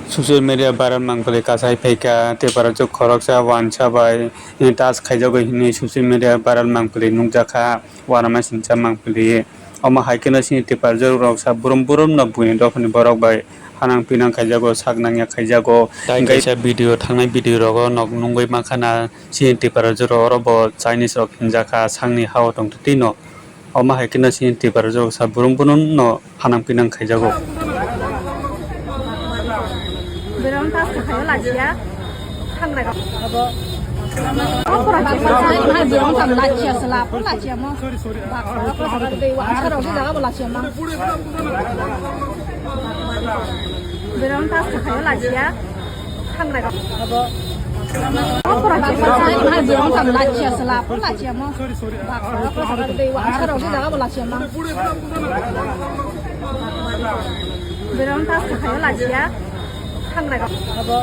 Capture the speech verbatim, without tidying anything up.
Social media viral mangpili kasai phaikha, Tiprajwk khoroksa wansa bai, eh, touch khaijago hinwi social media viral mangpili nukjakha, uanamasingcha mangpili. Omo hai kheno chini Tiprajwk rok sa brum brum no buini dophani borok bai hanang pinang khaijago, sak nangya khaijago. Tai kaisa video, thangnai video rogo nok nungwi mankha na, chini Tiprajwk rok oro bo Chinese rok hinjakha, sakni ha-o tongtwtwi no. Omo hai kheno chini Tiprajwk sa brum brum no hanang pinang khaijago. Berang tas khayo lajiya. Thangrai rok. Abo. Opor hai berang tas lajiya sala, lajiya mo. Bak, opor hai dei wa, saro di jaga bo lajiya ma. Berang tas khayo lajiya. Thangrai rok. Abo. Opor hai berang tas lajiya sala, lajiya mo. Bak, opor hai dei wa, saro di jaga bo lajiya ma. Berang tas khayo lajiya. Thangrai rok. Abo.